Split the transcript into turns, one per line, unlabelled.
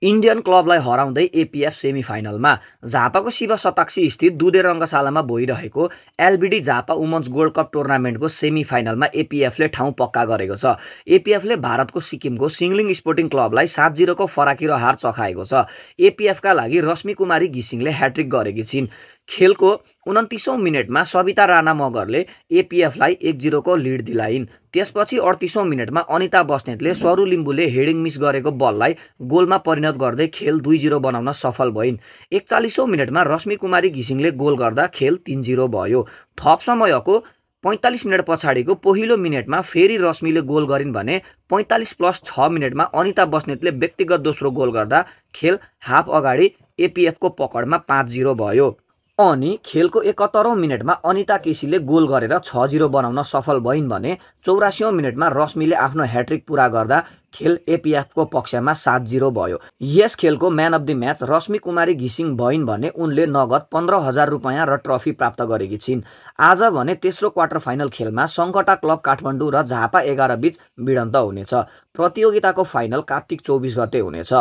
Indian क्लबलाई हराउँदै APF सेमिफाइनलमा झापाको Shiv Shatakshi स्थित दुधे रङ्गशालामा भइरहेको एलबिडी झापा वुमन्स गोल्ड कप टुर्नामेन्टको सेमिफाइनलमा एपीएफले ठाउँ पक्का गरेको छ। एपीएफले भारतको सिक्किमको सिङलिङ स्पोर्टिङ क्लबलाई 7-0 को फराकिलो हार चखाएको छ। एपीएफका लागि रश्मि कुमारी घिसिङले ह्याट्रिक गरेकी छिन्। खेलको 29औं मिनेटमा सविता राणा मगरले एपीएफलाई 1-0 को लिड दिलाइन्। त्यसपछि 38औं मिनेटमा अनिता बस्नेतले स्वरू लिम्बुले हेडिङ मिस गरेको बललाई गोलमा परिणत गर्दै खेल 2-0 बनाउन सफल भइन्। 41औं मिनेटमा रश्मि कुमारी घिसिङले गोल गर्दा खेल 3-0 भयो। थप समयको 45 मिनेट पछाडिको पहिलो मिनेटमा फेरि रश्मिले गोल गरिन् भने 45+6 मिनेटमा अनिता बस्नेतले व्यक्तिगत दोस्रो गोल गर्दा खेल हाफ अगाडि एपीएफको पकडमा 5-0 भयो। अनि खेलको 71औं मिनेटमा अनिता केसीले गोल गरेर 6-0 बनाउन सफल भइन् भने 84औं मिनेटमा रश्मिले आफ्नो ह्याट्रिक पूरा गर्दा खेल एपीएफको पक्षमा 7-0 भयो। यस खेलको man of the match Rashmi Kumari घिसिङ भइन् भने उनले नगद 15,000 रुपैयाँ र ट्रफी प्राप्त गरेकी छिन्। आज भने तेस्रो क्वार्टर फाइनल खेलमा सङ्कटा क्लब काठमाडौँ र झापा 11 बीच भिडन्त हुनेछ। प्रतियोगिताको फाइनल कार्तिक 24 गते हुनेछ।